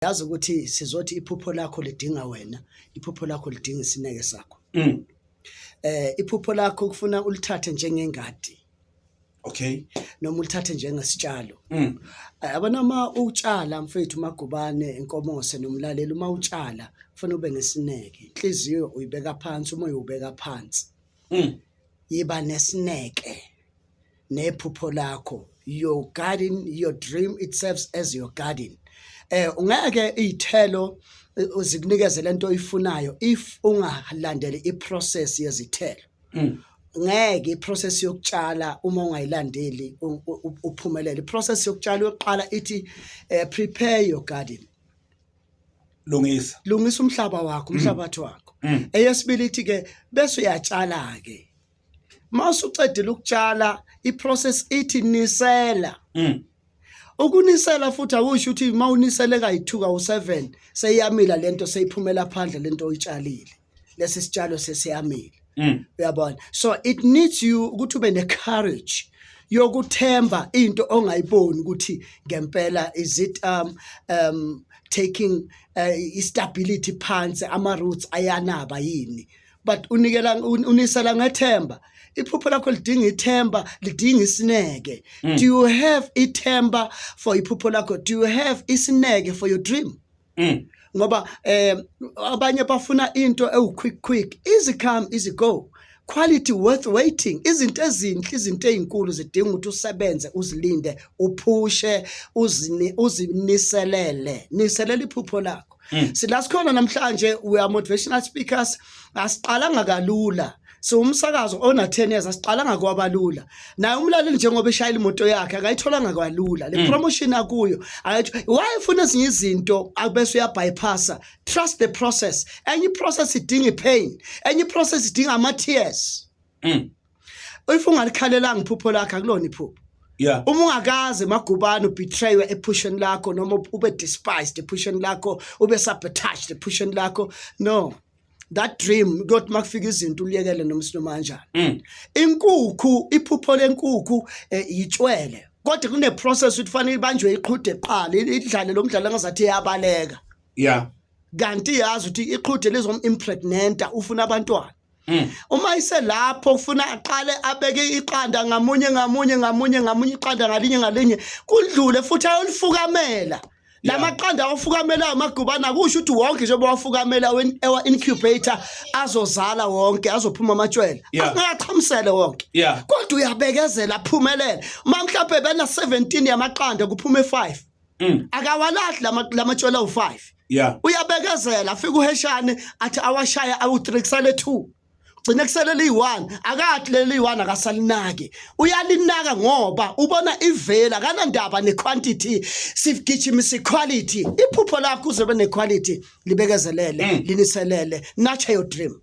Yazi ukuthi sizothi iphupho lakho lidinga wena, iphupho lakho lidinga isineke sakho. Iphupho lakho kufuna ulithathe njengengadi. Okay. Noma ulithathe njengesitshalo. Yabona uma utshala mfethu Magubane Nkomose nomlaleli, uma utshala kufanele ube nesineke. Inhliziyo uyibeka phansi, umoya uwubeka phansi. Yiba nesineke nephupho lakho. Your garden, your dream, it serves as your garden. Ungeke iy'thelo zikunikeze lento oyifunayo if ungalandeli i-process yezithelo. Ngeke i-process yokutshala uma ungayilandeli uphumelele. I-process yokutshala yokuqala ithi prepare your garden. Lungisa. Lungisa umhlaba wakho, umhlabathi wakho. Eyesibili ithi ke bese uyatshala ke. Mawusucedile ukutshala, i-process ithi nisela. Ukunisela futhi akusho ukuthi mawunisele kayi-2 kawu-7 seyiyamila lento, seyiphumela phandle lento oyitshalile. Lesi sitshalo sesiyamila. Uyabona? So it needs you ukuthi ube ne-courage yokuthemba into ongayiboni ukuthi ngempela is it taking i-stability phansi, ama-roots ayanaba yini, but unikela unisela ngethemba. Iphupho lakho lidinga ithemba, lidinga isineke. Do you have ithemba for iphupho lakho? Do you have isineke for your dream? Ngoba abanye bafuna into ewu quick quick, easy come, easy go. Quality worth waiting. Izinto ezinhle, izinto ezinkulu zidinga ukuthi usebenze, uzilinde, uphushe, uziniselele, niselele iphupho lakho. Sila sikhona namhlanje, we are motivational speakers. Asiqalanga kalula. Siwumsakazo ona 10 years, asiqalanga kwabalula. Naye umlaleli njengoba eshayela imoto yakhe akayitholanga kwalula. Le promotion akuyo, akayithi why ufuna ezinye izinto abese uya bypassa. Trust the process. Enye process idinga ipain, enye process idinga ama tears. If ungalikhalelanga iphupho lakho, akulona iphupho. Uma ungakaze Magubane ubetraywe ephusheni lakho, noma ube despised ephusheni lakho, ube sabotaged ephusheni lakho, no, that dream kodwa makufika izinto uliyekele noma sinoma kanjani. Inkukhu, iphupho lenkukhu yitshwele, kodwa kune process ukuthi fanele ibanjwe iqhude eqala idlale lo mdlalo engazathi iyabaleka. Kanti yazi ukuthi iqhude lizom impregnanta, ufuna abantwana. Uma iselapho ufuna aqale abeke iqanda ngamunye ngamunye ngamunye ngamunye, iqanda ngalinye ngalinye, kudlule futhi ayolifukamela. Lamaqanda awafukamelayo Magubane akusho ukuthi wonke njengoba wafukamela ewa incubator azozala wonke, azophuma amatshwele. Angachamisele wonke. Kodwa uyabekezela aphumelele. Uma mhlawumbe bena 17 yamaqanda kuphume 5. Akawalahli lamatshwele awu5. Uyabekezela afika uheshane athi awashaya awu3, kusale 2. Gcine kusele liyi-1, akathi leli liyi-1 akasalinaki, uyalinaka ngoba ubona ivela, akanandaba ne-quantity, sigijimisa i-quality. Iphupho lakho uzobe ne-quality, libekezelele, liniselele, nurture your dream.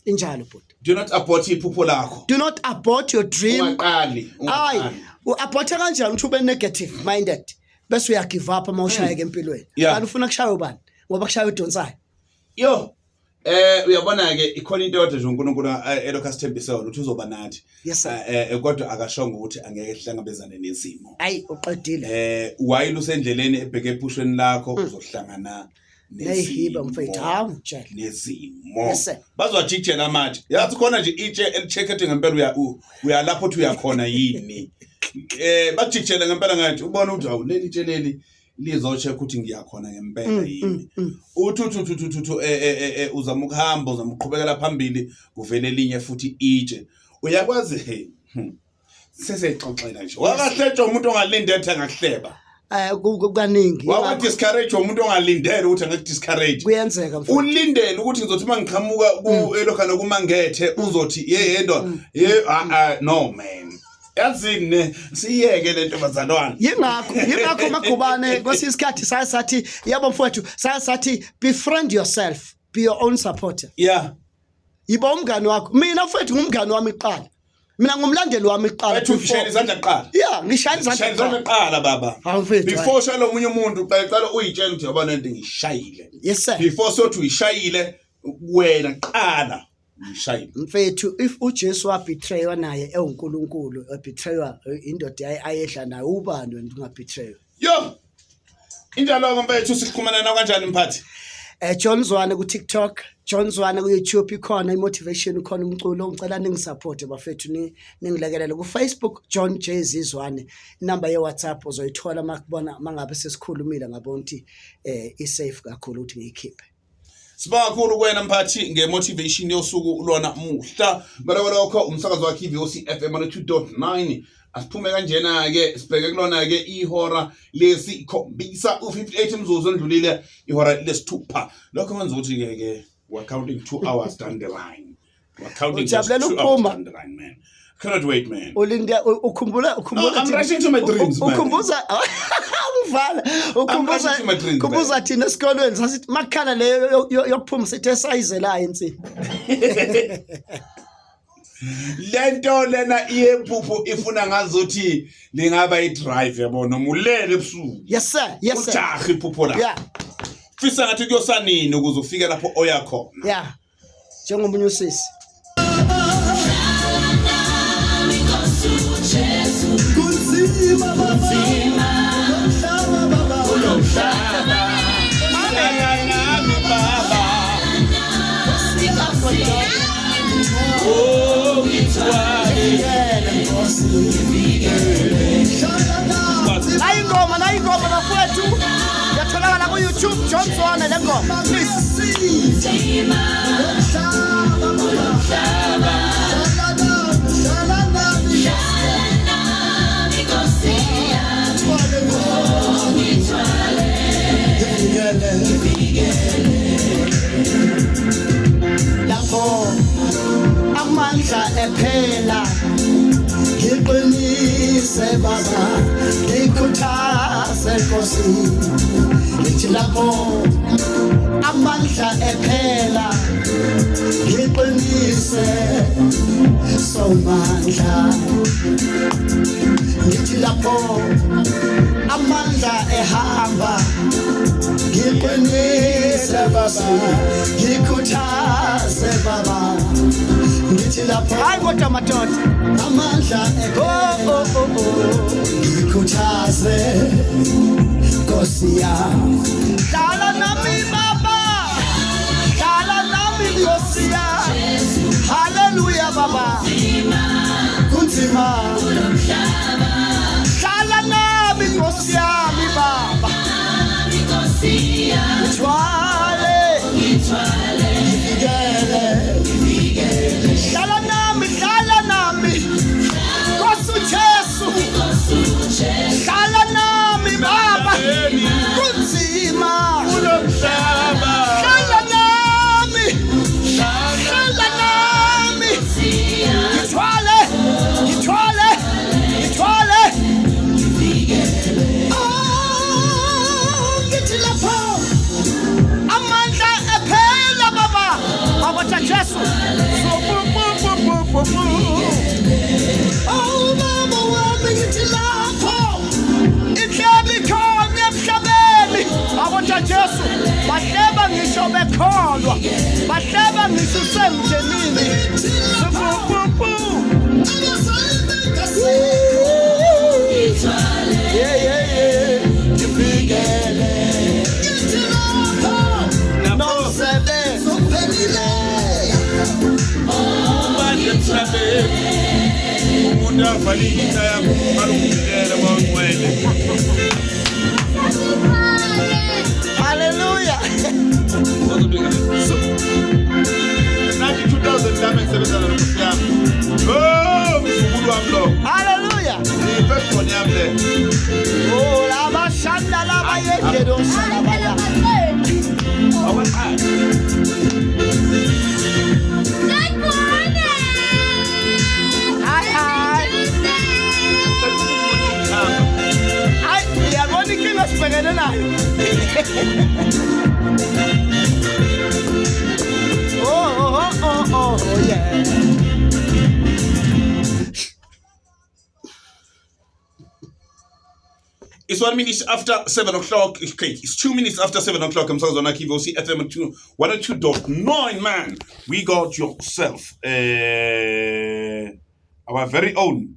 Injalo bhuti. Do not abort iphupho lakho. Do not abort your dream. Ungaqali. Hayi, Ungaqali. U-aborte kanjani ukuthi ube negative minded bese uya give up uma ushayeka empilweni? Kanti ufuna kushaywe ubani? Ngoba kushaywe udonsayo. Yo. Uyabona ke, ikhona into yodwa nje uNkulunkulu elokhu asithembise yona ukuthi uzoba nathi. Yes sir. Kodwa akashongo ukuthi angeke sihlangabezane nezimo. Ayi, uqedile. While usendleleni ebheke ephushweni lakho, uzohlangana Neyihibe mfethu, hawu ngitshele. Nezimo. Yes sir. Bazwajijela manje. Yazi khona nje itshe elicheckethe ngempela, uya lapho uthi uyakhona yini. Bakujijele ngempela ngathi ubona ukuthi awu leli tshe leli lizocheck ukuthi ngiyakhona ngempela yini. Uthi uthi uthi uthi uthi uzama ukuhamba, uzama ukuqhubekela phambili, kuvele elinye futhi itshe. Uyakwazi he. Sesexoxela nje. Wakahletshwa umuntu ongalindele ukuthi angakuhleba. Kaningi. Waka discourage umuntu ongalindele ukuthi angakudiscourage. Kuyenzeka mfowethu. Ulindele ukuthi ngizothi mangiqhamuka ku elokhana kumangethe uzothi ye yedwa ye no man. Yazini ne siyeke lento bazalwane. Yingakho Magubane kwesinye isikhathi saya sathi, yabo mfowethu, saya sathi befriend yourself, be your own supporter. Yiba umngani wakho. Mina mfowethu ngumngani wami kuqala. Mina ngumlandeli wami kuqala. Wethu ngishayela izandla kuqala. Yeah, ngishayela izandla Ngishayela izandla kuqala baba. Hawu mfethu, Before ushayela omunye umuntu uqale qala uyitshela ukuthi yabona into ngishayile. Yes sir. Before sothi uyishayile wena qala uyishayile. Mfethu, if uJesu wabetraywa naye ewuNkulunkulu, wabetraywa indoda ayedla naye, ubani wena ungabetraywa? Yo. Injalo-ke mfethu, sixhumana nawe kanjani mphathi? John Zwane ku TikTok, John Zwane ku YouTube ikhona i-motivation, ikhona umculo. Ngicela ningisupport bafethu, ningilekelele ku Facebook John J Z Zwane. Inamba ye WhatsApp uzoyithola makubona mangabe sesikhulumile ngabona ukuthi i-safe kakhulu ukuthi ngiyikhiphe. Sibonga kakhulu kuwena mphathi nge-motivation yosuku lona muhla. Ngalo lokho umsakazo wakhe iVOC FM 102.9. Asiphume kanjena-ke sibheke kulona-ke ihora lesikhombisa u-58 mzuzu endlulile ihora lesithupha. Lokho kwenza ukuthi-ke ke we're counting 2 hours down the line. We're counting just Ujabulela 2 hours ukuphuma. down the line, man. Cannot wait, man. Ulinde ukhumbula ukhumbula No, I'm rushing to my dreams, man. Ukhumbuza uvala ukhumbuza rushing to my dreams, khumbuza man. thina esikolweni sasithi makhala leyo yokuphuma sithi esayizelayo insini. Lento lena iyephupho ifuna ngazuthi lingaba i-drive yabo noma ulele ebusuku. Yes sir, yes sir. Ujahe iphupho lakho. Yeah, Fisa ngathi kuyosanini ukuze ufike lapho oya khona. yeah. Njengomunye usisi. Kunzima baba, kulomhlaba baba, Hlala nami baba. Oh, ngithwale. hlala nami. Nayi ingoma, nayi ingoma bafowethu. Yatholakala ku YouTube John Zwane le ngoma. Please. Kulomhlaba baba, hlala nami, hlala nami. Ngithwale ngivikele. Lapho amandla ephela ngiqinise baba, ngikhuthaze Nkosi. Ngithi lapho amandla ephela ngiqinise somandla. Ngithi lapho amandla ehamba ngiqinise baba, ngikhuthaze baba. Ngithi lapho hayi kodwa madoda amandla oh oh oh oh ngikhuthaze Nkosi yami. Hlala nami baba, hlala nami Nkosi yami. Hallelujah baba. Kunzima Hlala nami Nkosi yami baba. Ngithwale, ngivikele. Hlala nami, hlala nami Nkosi uJesu. Hlala nami baba. Kunzima Kulomhlaba. Hlala nami, hlala nami. Ngithwale, ngithwale, ngithwale. Oh, ngithi lapho amandla ephela baba. Awatha Jesu. So bu bu bu bu bu bu. Oh baba wami ngithi lapho Inhlebo ikhona emhlabeni. Awatha Jesu. Bahleba ngisho bekholwa. Bahleba ngisho usemndenini. So bu bu bu. Yeah, yeah, yeah. Ngivikele. Ngithi lapho Nomsebenzi uphelile. Manje emhlabeni umuntu avale into yakho alungilela bawungcwele. Hallelujah. 92,000 lami engisebenza nalo Nkosi yami. Oh, mzukulu wami lo. Hallelujah. I-first born yami le. Oh, labashanda labayekelo shalabaya. Awaqala. Hayi hayi. Hayi, uyabona inkinga sibhekene nayo. Oh, oh, oh, oh, oh, yeah. It's 1 minute after 7 o'clock. Okay, it's 2 minutes after 7 o'clock. I'm sorry, Zonaki, VOC FM 102.9, man. We got yourself our very own